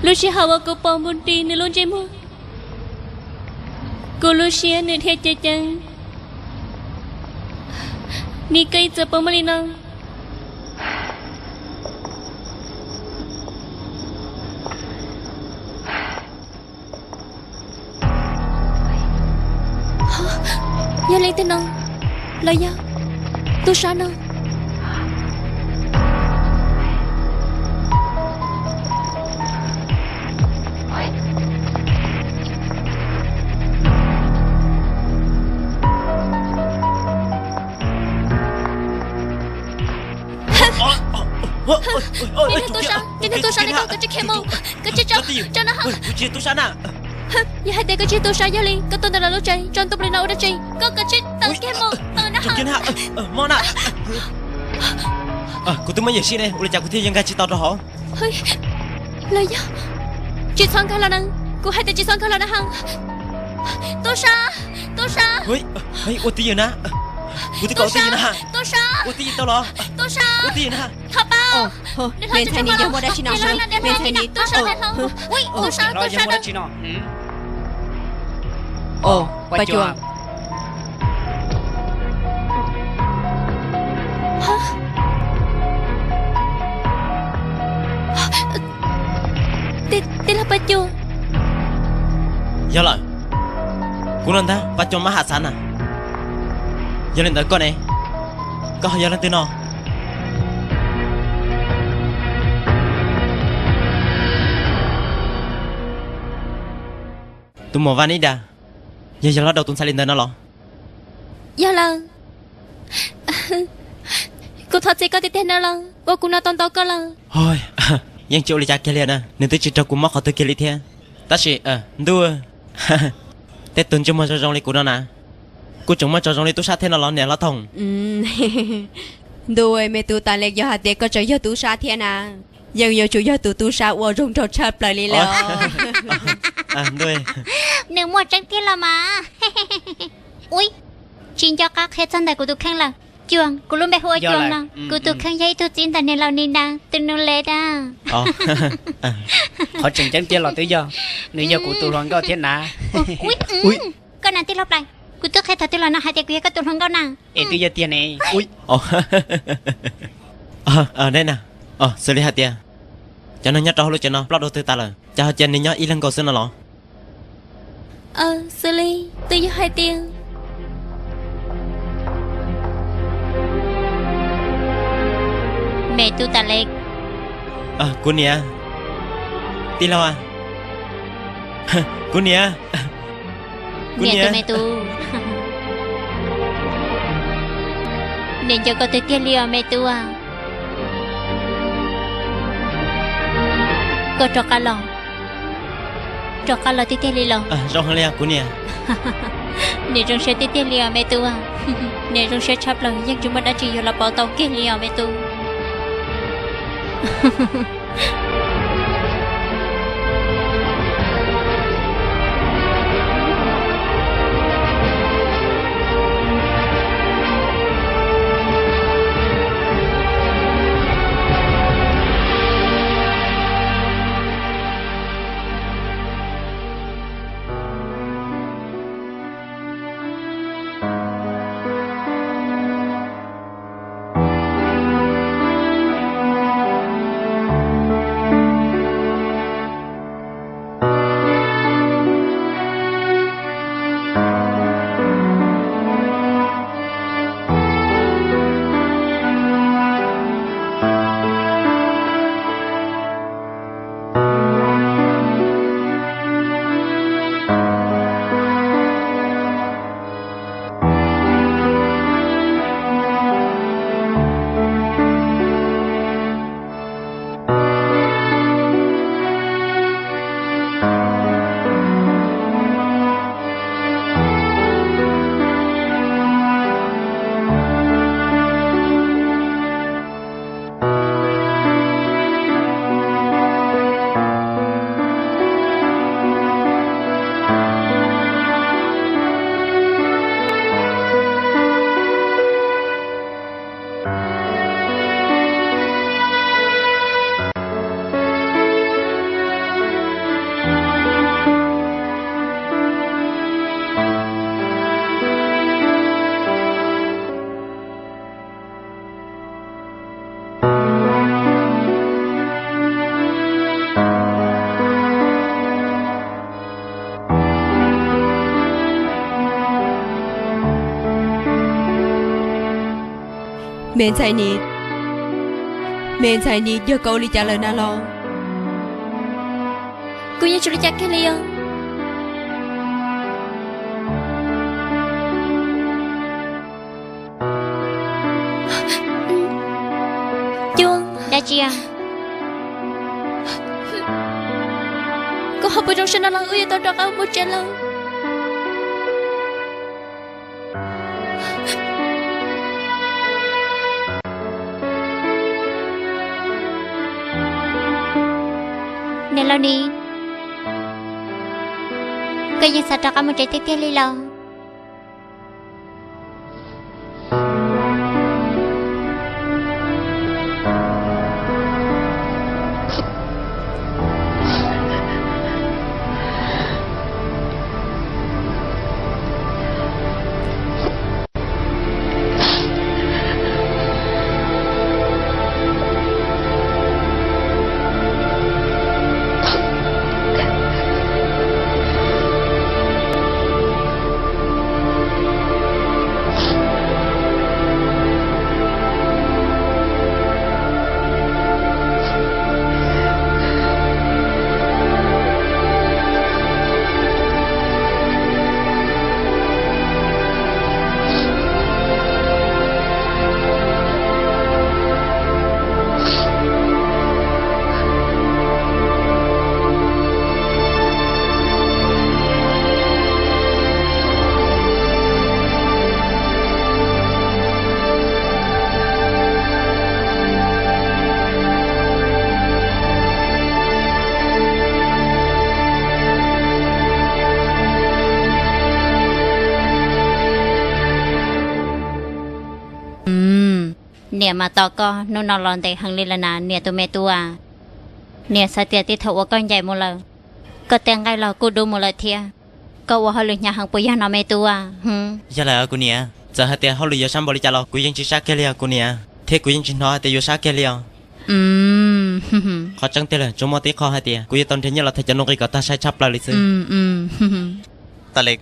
Lub sij hawm uas kuv pom npu nri nws lub ntsej muag, kuv lub siab nws dhia ceev ceev. Nim koj ib txwm puas muaj li no? Yog leej twg no? Los yog tub sab no? Tub sab, tub sab, koj tsis khiav mus, koj tsis tso, tso no. Yog hais tias koj tsis tub sab, yog li koj tuaj ntawm lawv lub tsev tso ntuj plis no ua dab tsi? Koj, koj tsis tawm kiag mus, tawm na. Kuv twb muab yawm sij ne, ua li cas kuv thiaj yuav nkag tsis tau rau hauv? Los yog, tsis txhob nkag los na, kuv hais tias tsis txhob nkag los na ha. Tub sab, tub sab. Ua twj ywm na, kuv twb kom ua twj ywm na. Tub sab, ua twj ywm tau los? Tub sab, ua twj ywm na. Thov pab, me ntxhais nim yog muaj dab tsi no? Me ntxhais nim, tub sab, tub sab, tub sab. Tij laug Paj Cuag. Yog lawm, kuv no ntag Paj Cuag mab ham xav na. Yog li ntawd koj ne, koj ho yog leej twg no? Tus muam Vaj Nib Dag, yog yog los daus tus ntxhais li ntawd no los? Yog lawm. Kuv thov txim koj tiag tiag no los, ua kuv no tau ntau koj lawm. Yeej tsis ua li cas kiag li na, nws twb tsis raug kuv mob qhov twg kiag li thiab. Tab sis ntuj, tej tus ntsej muag zoo zoo li kuv no na, kuj tseem muaj tso zoo li tub sab thiab no los niam hlob Thoom? Ntuj, me tub Tas Les, yog hais tias koj tseem yog tub sab thiab na, yeej yuav tsum yog tus tub sab uas zoo nraug tshaj plaws li lawm. Nws muaj tseeb tiag los mas. Ui, tsis nco qab qhia txog ntawm kuv tus kheej lawm. Cuag, kuv lub npe hu ua Cuag no. Kuv tus kheej yog ib tug txiv ntawm niam laus Nis Nas tus nus le da. Qhov tseem ceeb tiag los twb yog, nws yog kuv tus hluas nkauj thiab na. Koj na tij laug Plais, kuv twb qhia thaum twg los no hais tias kuv yog koj tus hluas nkauj na. Es twb yog tiag ne. Dab na, xws li hais tias cov neeg nyob rau hauv lub tsev no ploj dua twg tas lawm, cas ho cia nws nyob ib leeg nkaus xwb no los? Xws li twb yog hais tias, me tub Tas Les. Kuv niam. Tij laug, kuv niam. Kuv niam, tus me tub, niam nco koj tiag tiag li os me tub. Koj rov qab los, rov qab los tiag tiag li los? Zoo heev li kuv niam. Niam zoo siab tiag tiag li os me tub. Niam zoo siab tshaj plaws, yeej tsis muaj dab tsi yuav los pauv tau kiag li os me tub. Me ntxhais Nis, me ntxhais Nis, yog koj ua li cas lawm na los? Kuv yeej tsis ua li cas kiag li os. Cuab, dab tsi? Koj ho puas zoo siab no los? Wb yuav tau rov qab mus tsev lawm. Niam laus Nis, koj yeej xav rov qab mus tsev tiag tiag li los? Niam mas tos koj hnub no los ntev heev li lawm na niam tus me tub. Niam xav tias tej thaum uas koj ncaim mus lawm, koj tej nqaij los kuj dub mus lawm thiab. Koj ua hauj lwm hnyav heev puas yog no me tub? Yog lawm kuv niam, txawm hais tias hauj lwm yuav sab npaum li cas los kuv yeej tsis sab kiag li os kuv niam, thiab kuv yeej tsis hnov hais tias yuav sab kiag li os. Qhov tseeb tiag lawm tsuas muaj tib qho hais tias kuv yuav tau nrhiav nyiaj los them cov nuj nqis kom tag sai tshaj plaws li xwb. Tais Lev,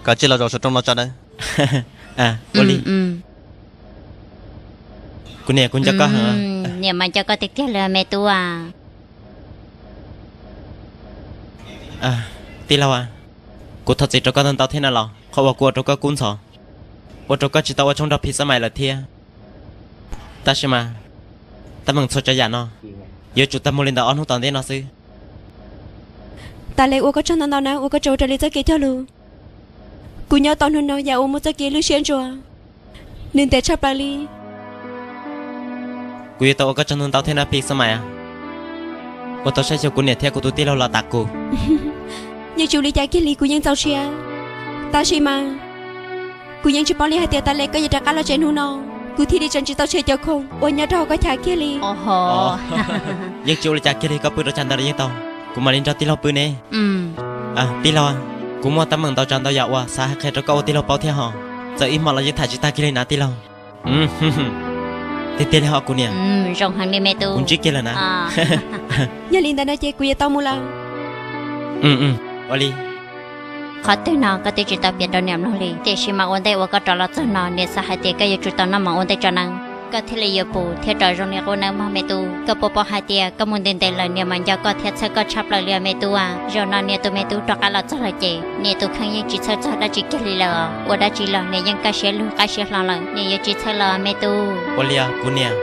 koj cia li los zaum saum rooj no tso nawb. Ua li. Kuv niam, kuv nco koj heev. Niam mas nco koj tiag tiag li me tub. Tij laug, kuv thov txim rau koj ntau ntau thiab na los, qhov uas kuv ua rau koj kub ntxhov, ua rau koj tsis tau ua tshoob nrog Phis Xab Mais lawm thiab. Tab sis mas, teeb meem txhua tsav yam no yuav tsum tag mus li ntawm ob hnub tom ntej no xwb. Tais Lev, ua koj tsaug ntau ntau na uas koj tseem ua raws li txoj kev cog lus. Kuv nyob tau hnub no yam uas muaj txoj kev lwj siab ntsuas, nws ntev tshaj plaws li. Kuv yuav tau ua koj tsaug ntau ntau thiab na Phis Xab Mais, ua tau saib xyuas kuv niam thiab kuv tus tij laug los tas kuv. Yeej tsis ua li cas kiag li, kuv yeej txaus siab. Tab sis mas, kuv yeej tsis paub li hais tias Tais Lev koj yuav rov qab los tsev hnub no, kuv thiaj li tseem tsis tau tshem cov khoom uas nyob rau hauv koj chav kiag li. Yeej tsis ua li cas kiag li, koj pw rau chav ntawd los yeej tau, kuv mam li nrog tij laug pw ne. Tij laug, kuv muaj teeb meem ntau tsav ntau yam uas xav hais qhia rau koj ua tij laug paub thiab hos, txawm ib hmos los yeej tham tsis tag kiag li na tij laug. Tiag tiag li hos kuv niam. Zoo heev li me tub, kuv ntsib kiag lawm na. Yog li ntawd no ces kuv yuav tau mus lawm. Ua li. Qhov twg no koj twb tsis tau piav rau niam mloog li, tiam sis mas ua ntej uas koj rov los txog no niam xav hais tias koj yuav tsum tau noj mov ua ntej tso nawb, koj thiaj li yuav puv thiab rov zoo li qub nawb mog me tub. Koj puas paub hais tias koj mus ntev ntev lawm niam mas nco koj thiab txhawj koj tshaj plaws li os me tub. Zaum no niam tus me tub rov qab los txog lawm ces niam tus kheej yeej tsis txhawj txog dab tsi kiag li lawm os. Ua dab tsi los niam yeej kaj siab lug qab siab hlo lawm, niam yuav tsis txhawj lawm me tub. Ua li os kuv niam.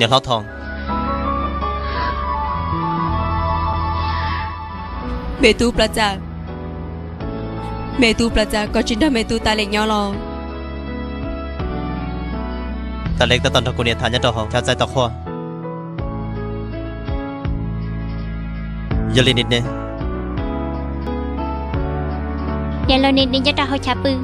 Niam hlob Thoob. Me tub Plas Txas, me tub Plas Txas, koj tsis nrog me tub Tais Lev nyob los? Tais Lev tab tom nrog kuv niam tham nyob rau hauv chav txais tom qhua. Yog li nim ne, niam laus nim ne nyob rau hauv chav pw.